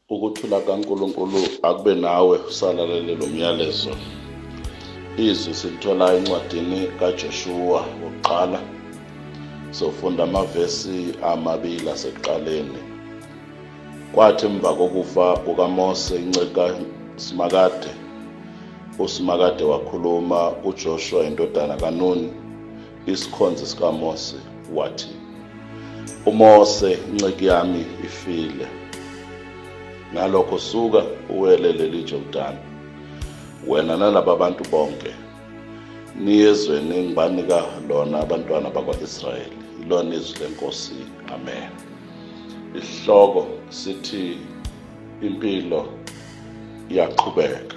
Ukuthula kaNkulunkulu akube nawe usalalele lo myalezo. Izwi silithola encwadini kaJoshuwa wokuqala. Sofunda amavesi amabili asekuqaleni. Kwathi emva kokufa kukaMose inceku kaSimakade, uSimakade wakhuluma kuJoshuwa indodana kaNuni, isikhonzi sikaMose, wathi, uMose inceku yami ifile. Ngalokho suka uwele leli Jordani, wena nalaba bantu bonke, niye ezweni engibanika lona abantwana bakwa-Israyeli. Ilona izwi lenkosi. Amen. Isihloko sithi impilo iyaqhubeka.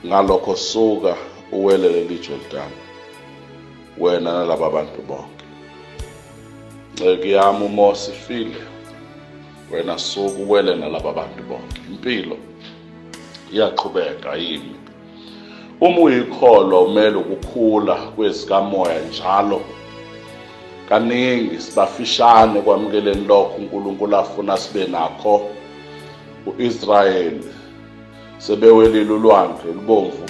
Ngalokho suka uwele leli Jordani, wena nalaba bantu bonke. Nceku yami uMose ifile, wena suka uwele nalaba bantu bonke. Impilo iyaqhubeka yimi. Uma uyikholwa umele ukukhula kwezikamoya njalo. Kaningi sibafishane kwamukeleni lokho uNkulunkulu afuna sibe nakho. U-Israyeli sebewelile ulwandle olubomvu,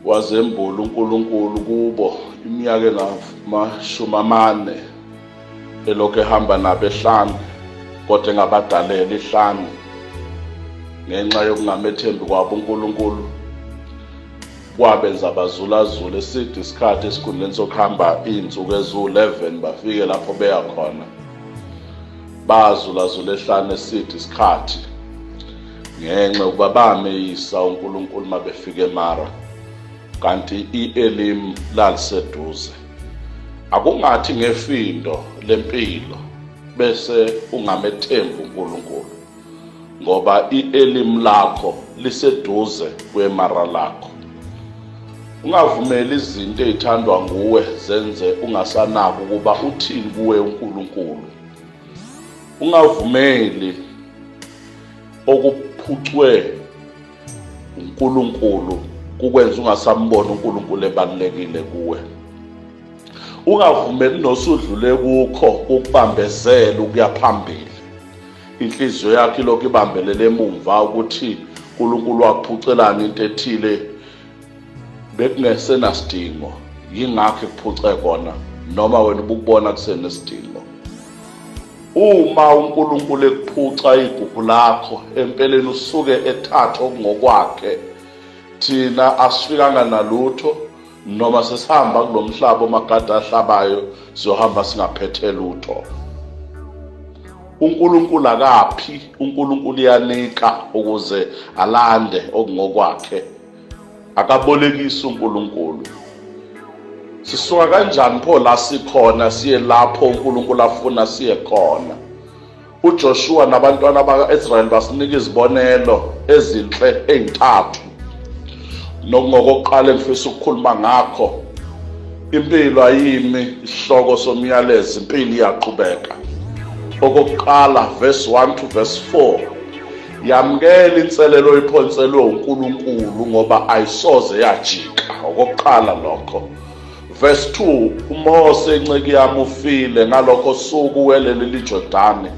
wazembula uNkulunkulu kubo iminyaka engamashumi amane elokhu ehamba nabo ehlane, kodwa engabadalela ihlane ngenxa yokungamethembi kwabo uNkulunkulu. Kwabenza bazulazula eside isikhathi esikhundleni sokuhamba iy'nsuku eziwu-11 bafike lapho beya khona. Bazulazula ehlane eside isikhathi ngenxa yokuba bameyisa uNkulunkulu uma befika eMara, kanti i-Elim laliseduze. Akungathi ngefindo lempilo bese ungamethembi uNkulunkulu, ngoba i-Elim lakho liseduze kwemara lakho. Ungavumeli izinto ezithandwa nguwe zenze ungasanaki ukuba uthini kuwe uNkulunkulu. Ungavumeli okuphucwe uNkulunkulu kukwenza ungasamboni uNkulunkulu ebalulekile kuwe. Ungavumeli nosudlule kukho ukubambezela ukuya phambili. Inhliziyo yakho ilokhu ibambelele emumva ukuthi uNkulunkulu wakuphucelani into ethile bekungesenasidingo, yingakho ekuphuce kona, noma wena ubukubona kusenesidingo. Uma uNkulunkulu ekuphuca igugu lakho, empeleni usuke ethatha okungokwakhe. Thina asifikanga nalutho, noma sesihamba kulo mhlaba omagada ahlabayo, siyohamba singaphethe lutho. uNkulunkulu akaphi, uNkulunkulu uyanika ukuze alande okungokwakhe. Akabolekisi uNkulunkulu. Sisuka kanjani pho la sikhona siye lapho uNkulunkulu afuna siye khona? UJoshua nabantwana baka-Israyeli basinika izibonelo ezinhle ezintathu. Nokungokokuqala engifisa ukukhuluma ngakho, impilo ayimi, isihloko somyalezo, impilo iyaqhubeka. Okokuqala, verse 1 to verse 4, yamukela inselelo oyiphonselwe uNkulunkulu ngoba ayisoze yajika. Okokuqala lokho. Verse 2, uMose inceku yami ufile, ngalokho suku welele liJordani,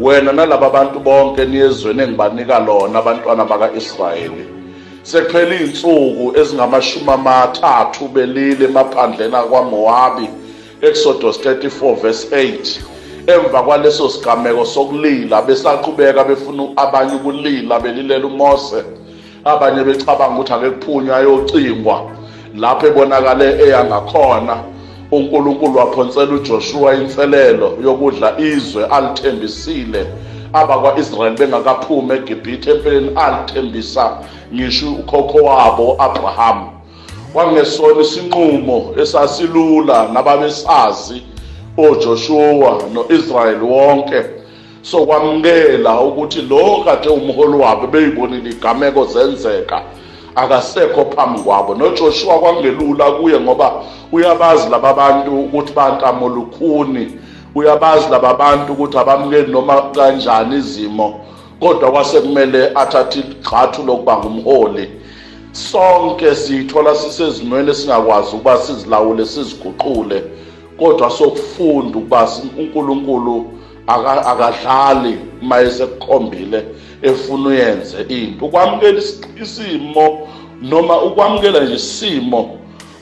wena nalaba bantu bonke niyezweni engibanika lona abantwana baka-Israyeli. Sekuphela iy'nsuku ezingama-30 belile emaphandleni akwaMowabi. Exodus 34 verse 8. Emva kwaleso sigameko sokulila, besaqhubeka befuna abanye ukulila belilela uMose, abanye becabanga ukuthi ake kuphunywe ayocingwa lapho ebonakale eya ngakhona. uNkulunkulu waphonsela uJoshua inselelo yokudla izwe alithembisile abakwa-Israyeli bengakaphumi eGibhithe, empeleni alithembisa ngisho ukhokho wabo Abraham. Kwangesona isinqumo esasilula nababesazi oJoshua no-Israyeli wonke sokwamukela ukuthi lo kade umholi wabo beyibonile igameko zenzeka akasekho phambi kwabo. NoJoshua kwangelula kuye ngoba uyabazi laba bantu ukuthi bantamo lukhuni, uyabazi laba bantu ukuthi abamukeli noma kanjani izimo, kodwa kwase kumele athathe igxathu lokuba ngumholi. Sonke siyithola sisezimweni esingakwazi ukuba sizilawule siziguqule, kodwa sokufunda ukuba uNkulunkulu Akadlali uma esekukhombile efuna uyenze into. Ukwamukela isimo noma ukwamukela nje isimo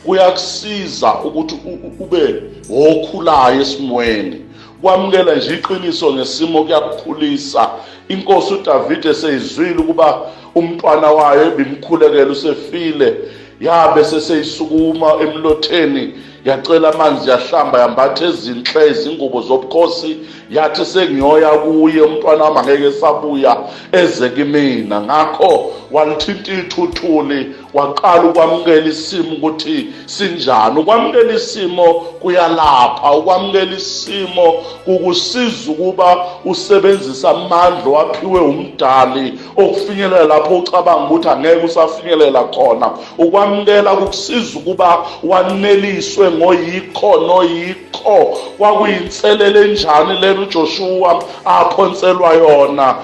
kuyakusiza ukuthi ube wokhulayo esimweni. Kwamukela nje iqiniso ngesimo kuyakukhulisa. Inkosi uDavide seyizwile ukuba umntwana wayo ebimkhulekela usefile, yabe seseyisukuma emlotheni, yacela amanzi, yahlamba, yambatha ezinhle izingubo zobukhosi, yathi sengiyoya kuye umntwana wami, angeke esabuya eze kimina. Ngakho walithinta ithuthuli, waqala ukwamukela isimo ukuthi sinjani. Ukwamukela isimo kuyalapha, ukwamukela isimo kukusiza ukuba usebenzise amandla owaphiwe umdali okufinyelela lapho ucabanga ukuthi angeke usafinyelela khona. Ukwamukela kukusiza ukuba waneliswe ngoyikho noyikho. Kwakuyinselele enjani lena uJoshua aphonselwa yona?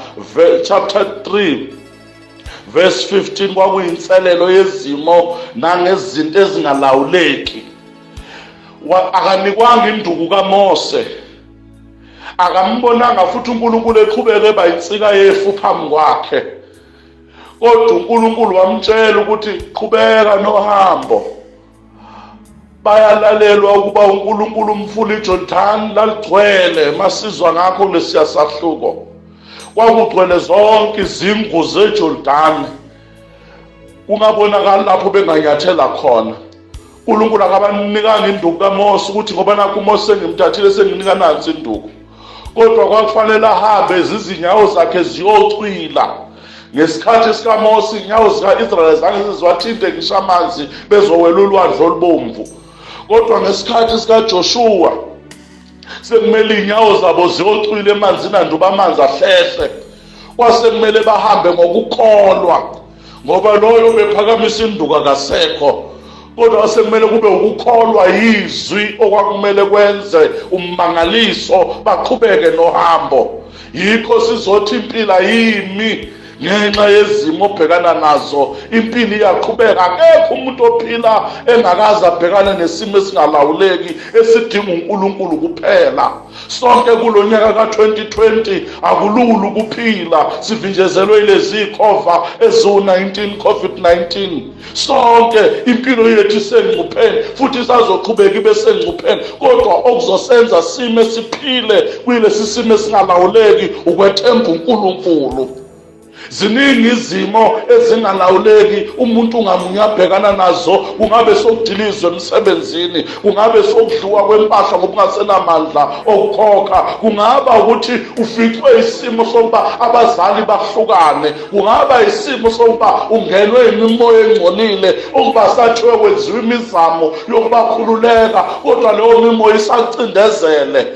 Chapter 3 verse 15. Kwakuyinselelo yezimo nangezinto ezingalawuleki. Akanikwanga induku kaMose, akambonanga futhi uNkulunkulu eqhubeke eba insika yefu phambi kwakhe, kodwa uNkulunkulu wamtshela ukuthi qhubeka nohambo. Bayalalelwa ukuba uNkulunkulu umfula iJordan laligcwele, masizwa ngakho kulesiya sahluko, kwakugcwele zonke izingu zeJordan, kungabonakali lapho benganyathela khona. uNkulunkulu akabanikanga induku kaMose ukuthi ngoba nakho uMose sengimthathile, senginika nansi induku, kodwa kwakufanele ahambe zizinyawo zakhe ziyocwila. Ngesikhathi sikaMose inyawo zika-Israyeli zange ziziwathinte ngisho amanzi bezowela ulwandle olubomvu, kodwa ngesikhathi sikaJoshua sekumele iy'nyawo zabo ziyocwila emanzini anduba amanzi ahlehle. Kwase kumele bahambe ngokukholwa, ngoba loyo bephakamisa induku akasekho, kodwa sekumele kube ukukholwa yizwi okwakumele kwenze ummangaliso, baqhubeke nohambo. Yikho sizothi impilo ayimi ngenxa yezimo obhekana nazo, impilo iyaqhubeka. Akekho umuntu ophila engakaze abhekane nesimo esingalawuleki esidinga uNkulunkulu kuphela. Sonke kulo nyaka ka-2020 akulula ukuphila, sivinjezelwe yilezi khova eziwu-19, COVID-19. Sonke impilo yethu isengcupheni futhi isazoqhubeka ibe sengcupheni, kodwa okuzosenza sime siphile kuyilesi simo esingalawuleki ukwethemba uNkulunkulu. Ziningi izimo ezingalawuleki umuntu ngamunye abhekana nazo, kungabe sokudilizwa emsebenzini, kungabe sokudliwa kwempahla ngoba ungasenamandla okukhokha, kungaba ukuthi uficwe isimo sokuba abazali bahlukane, kungaba isimo sokuba ungenwe imimoya engcolile, ukuba sathiwe kwenziwa imizamo yokubakhululeka kodwa leyo mimoya isacindezele.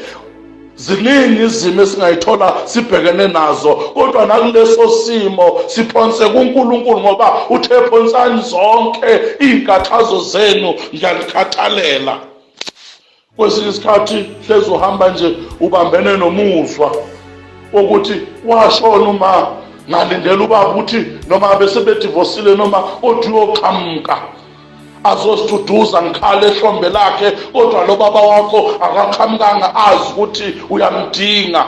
Ziningi izimo esingayithola sibhekene nazo, kodwa nakuleso simo siphonse kuNkulunkulu, ngoba uthe phonsani zonke iy'nkathazo zenu, ngiyalikhathalela. Kwesinye isikhathi hlezi uhamba nje ubambene nomuzwa wokuthi washona uma ngalindela ubaba ukuthi noma besebedivosile noma othi uyoqhamuka azosiduduza, ngikhala ehlombe lakhe, kodwa lo baba wakho akaqhamukanga azi ukuthi uyamdinga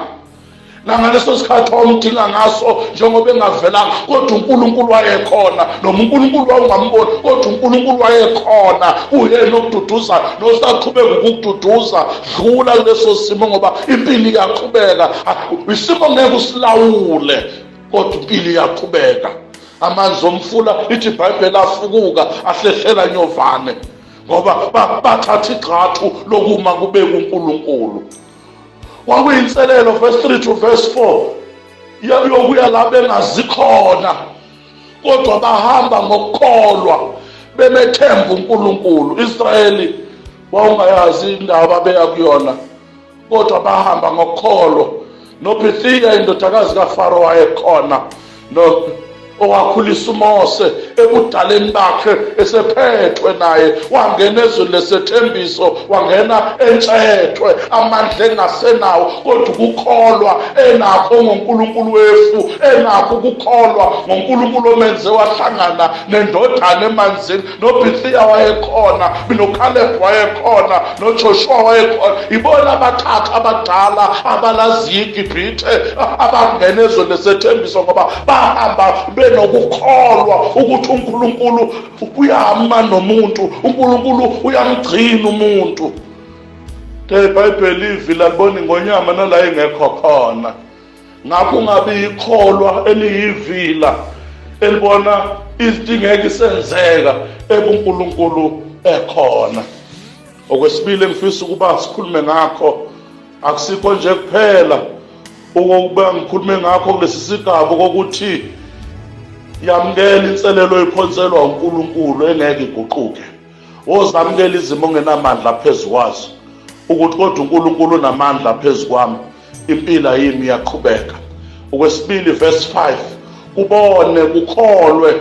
nangaleso sikhathi wamdinga ngaso, njengoba engavelanga, kodwa uNkulunkulu wayekhona. Noma uNkulunkulu wawungamboni, kodwa uNkulunkulu wayekhona, uyena okududuza nosaqhubeka ukukududuza. Dlula kuleso simo ngoba impilo iyaqhubeka. Isimo ngeke usilawule, kodwa impilo iyaqhubeka. Amanzi omfula, ithi iBhayibheli, afukuka ahlehlela nyovane, ngoba bathatha igxathu lokuma kubeka uNkulunkulu. Kwakuyinselelo, verse 3 to verse 4, yokuya la bengazikhona, kodwa bahamba ngokukholwa bemethemba uNkulunkulu. Israyeli wawungayazi indawo ababeya kuyona, kodwa bahamba ngokukholwa. NoBhithiya indodakazi kaFaro wayekhona, no owakhulisa uMose. Ebudaleni bakhe esephethwe naye wangena ezweni lesethembiso, wangena entshethwe, amandla engasenawo, kodwa ukukholwa enakho ngoNkulunkulu wefu, enakho ukukholwa ngoNkulunkulu omenze wahlangana nendodana emanzini. NoBhithiya wayekhona, noKhaleb wayekhona, noJoshua wayekhona. Ibona abathathu abadala abalaziyo iGibhithe, abangena ezweni lesethembiso, ngoba bahamba benokukholwa ukuthi uNkulunkulu uyama nomuntu, uNkulunkulu uyamgcina umuntu. IBhayibheli ivila libona ingonyama nala ingekho khona. Ngakho ungabi ikholwa eliyivila elibona izinto ingeke isenzeka ebuNkulunkulu ekhona. Okwesibili engifisa ukuba sikhulume ngakho, akusikho nje kuphela ukuba ngikhulume ngakho kulesi sigaba, kokuthi yamukela inselelo ephonselwa uNkulunkulu engeke iguquke. Wozamukela izimo ongenamandla phezu kwazo, ukuthi kodwa uNkulunkulu unamandla phezu kwami, impilo yimi iyaqhubeka. Okwesibili, verse 5, kubone kukholwe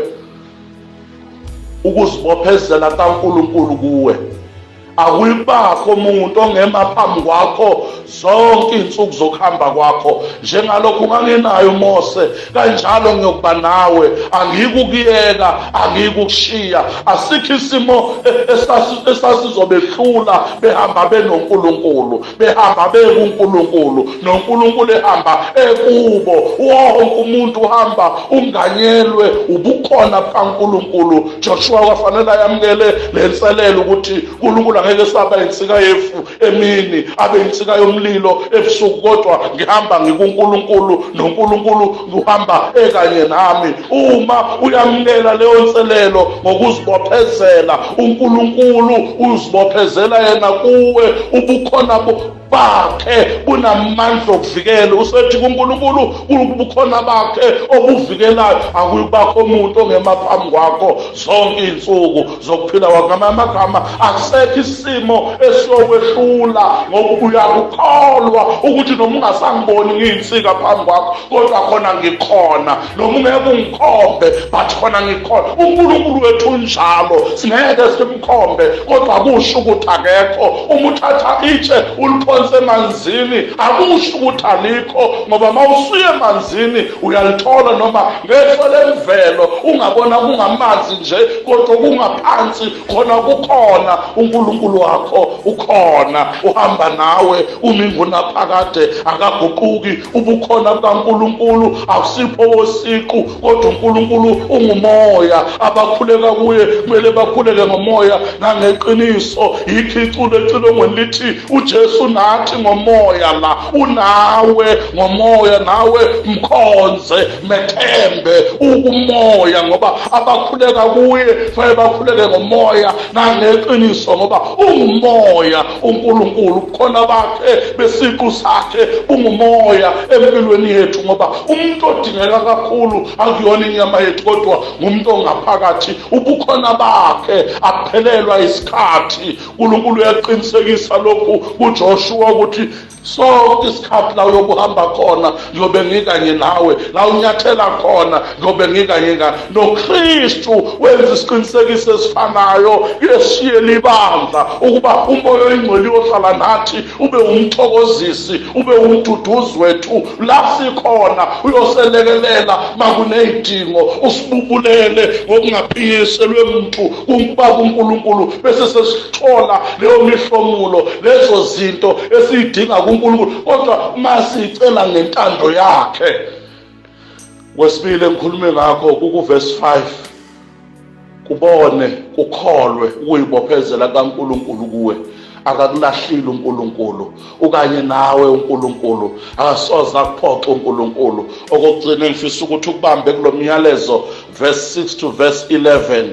ukuzibophezela kaNkulunkulu kuwe. Akuyibakho umuntu ongema phambi kwakho zonke izinsuku zokuhamba kwakho. Njengalokhu ngangenayo uMose, kanjalo ngiyokuba nawe, angikukuyeka, angikukushiya. Asikho isimo esasizobehlula behamba benoNkulunkulu, behamba bekuNkulunkulu, noNkulunkulu ehamba ekubo. Wonke umuntu uhamba unganyelwe ubukhona bukaNkulunkulu. Joshua kwafanele ayamukele le nselelo ukuthi uNkulunkulu angeke saba insika yefu emini, abe insika yomlilo ebusuku, kodwa ngihamba ngikuNkulunkulu noNkulunkulu uhamba ekanye nami. Uma uyamukela leyo nselelo ngokuzibophezela, uNkulunkulu uzibophezela yena kuwe, ubukhona bakhe bunamandla okuvikela. Usethi kuNkulunkulu ubukhona bakhe obuvikelayo, akuyibakho umuntu ongema phambi kwakho zonke izinsuku zokuphila kwakho. Ngamanye amagama, akusekho isimo esiyokwehlula, ngoba uyakukholwa ukuthi noma ungasangiboni ngiyinsika phambi kwakho, kodwa khona ngikhona. Noma ungeke ungikhombe, but khona ngikhona. uNkulunkulu wethu unjalo, singeke simkhombe, kodwa kusho ukuthi akekho. Uma uthatha itshe uliphonse emanzini, akusho ukuthi alikho, ngoba uma usuye emanzini uyalithola, noma ngehlo lemvelo ungabona kungamanzi nje, kodwa kungaphansi khona kukhona. uNkulunkulu wakho ukhona, uhamba nawe umi ngunaphakade, akaguquki. Ubukhona bukaNkulunkulu akusipho wosiqu, kodwa uNkulunkulu ungumoya, abakhuleka kuye kumele bakhuleke ngomoya nangeqiniso. Yikho iculo ecilongweni lithi uJesu nathi ngomoya, la unawe ngomoya, nawe mkhonze, methembe, ukumoya, ngoba abakhuleka kuye fanele bakhuleke ngomoya nangeqiniso, ngoba ungumoya uNkulunkulu. Ubukhona bakhe besiqu sakhe bungumoya empilweni yethu, ngoba umuntu odingeka kakhulu akuyona inyama yethu, kodwa ngumuntu ongaphakathi. Ubukhona bakhe aphelelwa isikhathi. uNkulunkulu uyaqinisekisa lokhu kuJoshua ukuthi sonke isikhathi la uyobuhamba khona ngiyobe ngikanye nawe, la unyathela khona ngiyobe ngikanye nawe. NoKristu wenza isiqinisekiso esifanayo kuyesiyela ibandla ukuba uMoya oyiNgcwele uyohlala nathi, ube umthokozisi, ube umduduzi wethu la sikhona, uyoselekelela makuney'dingo, usibubulele ngokungaphinyiselwe muntu kuBaba uNkulunkulu, bese sesithola leyo mihlomulo, lezo zinto esiyidinga kuNkulunkulu, kodwa masicela ngentando yakhe. Kwesibili engikhulume ngakho kukuvesi 5, kubone kukholwe ukuyibophezela kaNkulunkulu kuwe. Akakulahlile uNkulunkulu, ukanye nawe uNkulunkulu, akasoze akuphoxe uNkulunkulu. Okokugcina engifisa ukuthi ukubambe kulo myalezo, verse 6 to verse 11,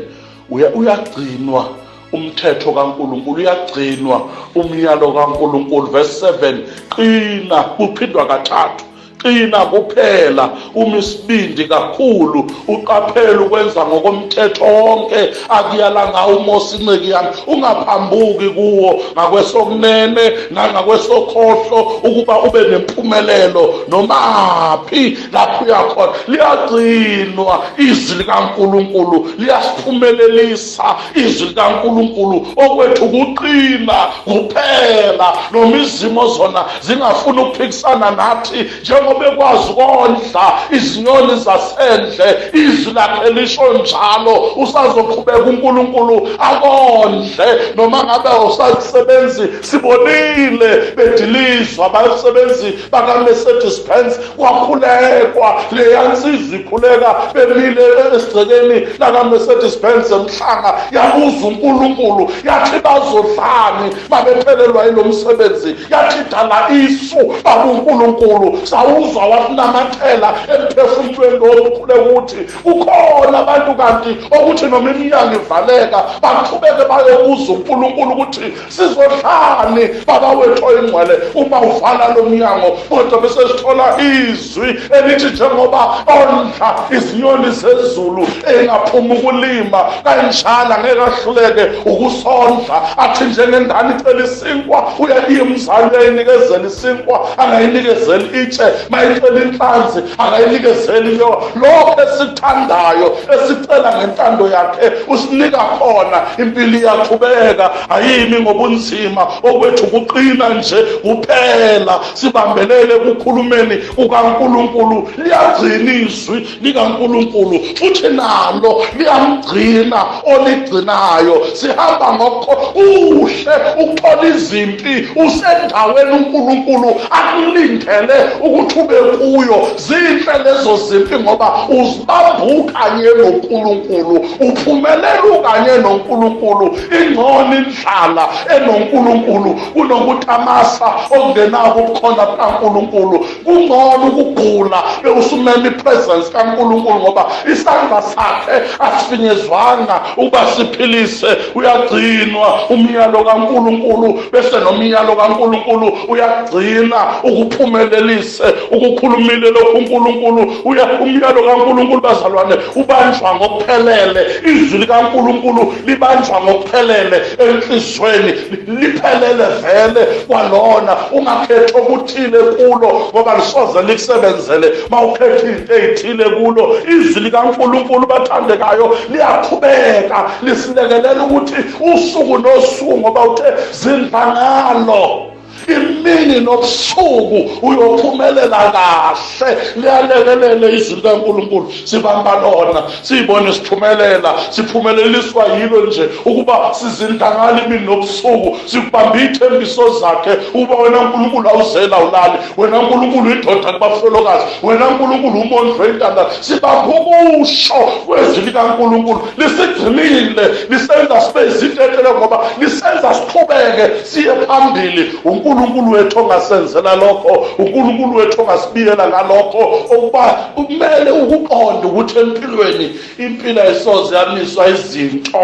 uyagcinwa umthetho kaNkulunkulu, uyagcinwa umyalo kaNkulunkulu. Verse 7, qina, kuphindwa kathathu. Qina kuphela uma isibindi kakhulu, uqaphele ukwenza ngokomthetho wonke akuyala ngawo uMose inceku yami, ungaphambuki kuwo ngakwesokunene nangakwesokhohlo, ukuba ube nempumelelo nomaphi lapho uyakhona. Liyagcinwa izwi likaNkulunkulu, liyasiphumelelisa izwi likaNkulunkulu. Okwethu kuqina kuphela, noma izimo zona zingafuni ukuphikisana nathi, njengoba ekwazi ukondla izinyoni zasendle, izwi lakhe lisho njalo. Usazoqhubeka uNkulunkulu akondle noma ngabe awusasebenzi. Sibonile bedilizwa abasebenzi baka-Mercedes Benz, kwakhulekwa leya nsizwa ikhuleka bemile esigcekeni laka-Mercedes Benz eMhlanga, yabuza uNkulunkulu yathi bazodlani babephelelwa yilo msebenzi. Yathi dala isu baba uNkulunkulu, sawuzwa wakunamathela emphefumulweni lowo mkhuleko ukuthi kukhona abantu kanti okuthi noma iminyango ivaleka baqhubeke bayobuza uNkulunkulu ukuthi sizodlani baba wethu oyingcwele uma uvala lo mnyango. Kodwa bese sithola izwi elithi njengoba ondla izinyoni zezulu engaphuma ukulima, kanjalo angeke ahluleke ukusondla. Athi njengengane icela isinkwa, uyayiya umzali uyayinikezela isinkwa, angayinikezeli itshe. Mayicela inhlanzi, akayinikezeli inyoka. Lokho esithandayo, esicela ngentando yakhe, usinika khona. Impilo iyaqhubeka, ayimi ngobunzima. Okwethu kuqina nje kuphela, sibambelele ekukhulumeni kukaNkulunkulu. Liyagcina izwi likaNkulunkulu, futhi nalo liyamgcina oligcinayo. Sihamba ngokho. Kuhle ukuthola izimpi usendaweni uNkulunkulu akulindele ukuthi ube kuyo. Zinhle lezo zimpi ngoba uzibamba ukanye noNkulunkulu, uphumelela ukanye noNkulunkulu. Ingcono indlala enoNkulunkulu kunokutamasa okungenabo ubukhona bukaNkulunkulu. Kungcono ukugula bewusumema ipresence kaNkulunkulu, ngoba isandla sakhe asifinyezwanga ukuba siphilise. Uyagcinwa umyalo kaNkulunkulu, bese nomyalo kaNkulunkulu uyagcina ukuphumelelise ukukhulumile lokhu uNkulunkulu. Umyalo kaNkulunkulu, bazalwane, ubanjwa ngokuphelele. Izwi likaNkulunkulu libanjwa ngokuphelele enhliziyweni, liphelele vele kwalona. Ungakhethi okuthile kulo, ngoba lisoze likusebenzele mawukhetha into eyithile kulo. Izwi likaNkulunkulu, bathandekayo, liyaqhubeka lisilekelela ukuthi usuku nosuku, ngoba uthe zindla ngalo imini nobusuku, uyophumelela kahle. Liyalekelela izwi likaNkulunkulu. Sibamba lona, siyibone siphumelela, siphumeleliswa yilo nje ukuba sizindla ngalo imini nobusuku, sikubamba iy'thembiso zakhe ukuba wena Nkulunkulu awuzela ulali, wena Nkulunkulu indoda kubafelokazi, wena Nkulunkulu umondli wentandane. Sibamba ukusho kwezwi likaNkulunkulu, lisigcinile, lisenza sibe izintetelo ngoba lisenza siqhubeke siye phambili. uNkulunkulu wethu ongasenzela lokho, uNkulunkulu wethu ongasibiyela ngalokho. Ukuba kumele ukuqonde ukuthi empilweni impilo ayisoze yamiswa izinto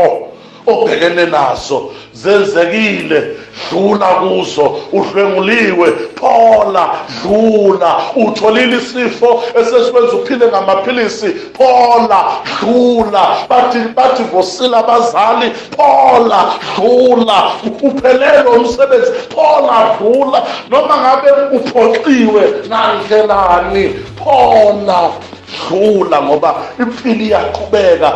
obhekene nazo. Zenzekile, dlula kuzo. Udlwenguliwe, phola, dlula. Utholile isifo esesikwenza uphile ngamaphilisi, phola, dlula. Bathi badivosile abazali, phola, dlula. Uphelelwe umsebenzi, phola, dlula. Noma ngabe uphoxiwe ngandlelani, phola, dlula, ngoba impilo iyaqhubeka.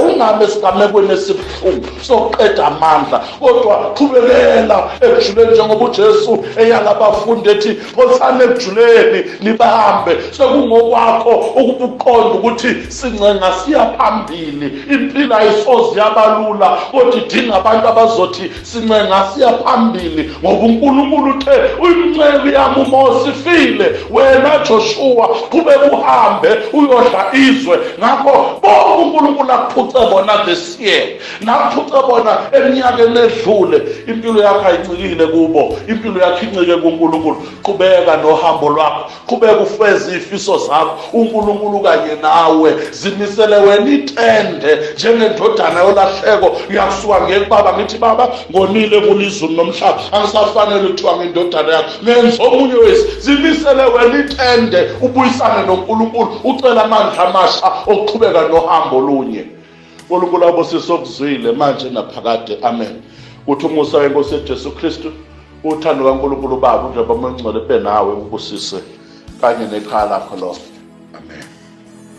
Ungabe esigamekweni esibuhlungu sokuqeda amandla, kodwa qhubekela ekujuleni, njengoba uJesu eyala abafundi ethi phosani ekujuleni nibambe. Sekungokwakho ukuba uqonde ukuthi sincenga siya phambili. Impilo ayisoze yabalula, kodwa idinga abantu abazothi sincenga siya phambili, ngoba uNkulunkulu uthe uyinceku yami uMose ifile, wena Joshua qhubeka uhambe. Uyodla izwe. Ngakho bonke uNkulunkulu akuphuce bona this year, nakuphuce bona eminyakeni edlule, impilo yakho ayincikile kubo, impilo yakho incike kuNkulunkulu. Qhubeka nohambo lwakho, qhubeka ufeze izifiso zakho, uNkulunkulu kanye nawe. Zimisele wena itende njengendodana yolahleko. Ngiyakusuka ngiye kubaba ngithi, baba, ngonile kulizulu nomhlaba, angisafanele kuthiwa ngindodana yakho, ngenza omunye wezi. Zimisele wena itende, ubuyisane noNkulunkulu, ucela amandla amasha okuqhubeka nohambo olunye. uNkulunkulu abusise okuzwile manje naphakade, amen. Kuthi umusa wenkosi Jesu Kristu, uthando kaNkulunkulu Baba, uNjeba Moya Ngcwele be nawe, ukubusise kanye nekhaya lakho lonke.